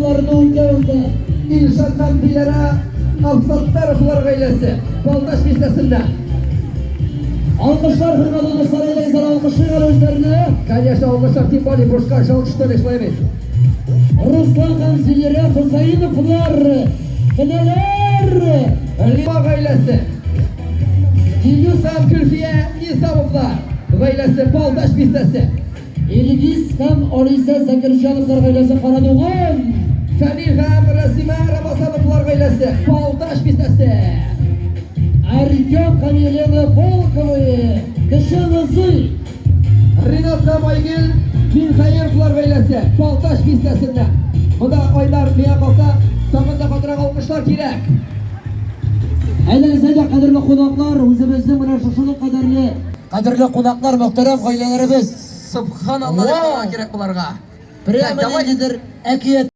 Йолаларны үтәүдә. Илшат һәм Диләрә Абсаттаровлар гаиләсе, Балтач бистәсеннән. Алкышлар, хөрмәтле дуслар, әйдәгез әле алкышлыйк әле үзләренә. Конечно, алкышлар, тем более бушка, жалко, что ли, шулай бит. Руслан һәм Зилирә Хусаиновлар, менәләр. Лима гаиләсе. Дилюс һәм Гөлфия Низамовлар гаиләсе, Балтач бистәсе. Илгиз һәм Алисә Закирҗановлар гаиләсе, Карадуган. Фәнил һәм Рәсимә Рамазановлар гаиләсе, Балтач бистәсе. Артем һәм Елена Волковы, Кече Лызый. Ринат һәм Айгөл Минхәеровлар гаиләсе, Балтач бистәсеннән. Монда, Айдар, миңа калса, тагын да катырак алкышлар кирәк. Әйдәгез, әйдә, кадерле кунаклар, үзебезнең менә шушының кадәрле Кадерле кунаклар, мөхтәрәм гаиләләребез. Субханалла, Вау! кирәк боларга. Прямо Давай. ниндидер әкият.